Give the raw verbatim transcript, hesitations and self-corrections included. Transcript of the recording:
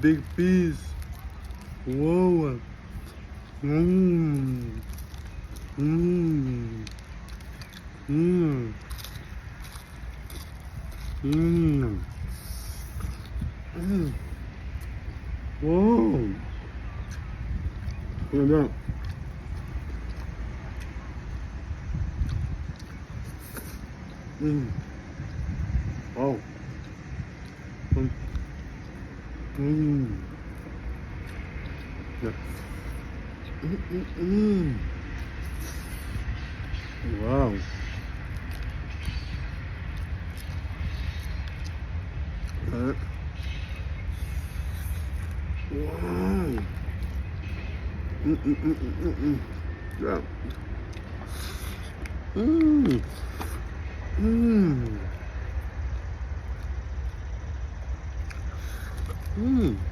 Big piece. Wow. Mm. Mm. Mm. Mm. Mm. Wow. Trè byen. Mm. Wow. Mm. Mm. Yeah. Mm, mm, mm. Wow. Uh, wow. Mm, mm, mm, mm, mm, mm. Yeah. Mm. Mm. Mm.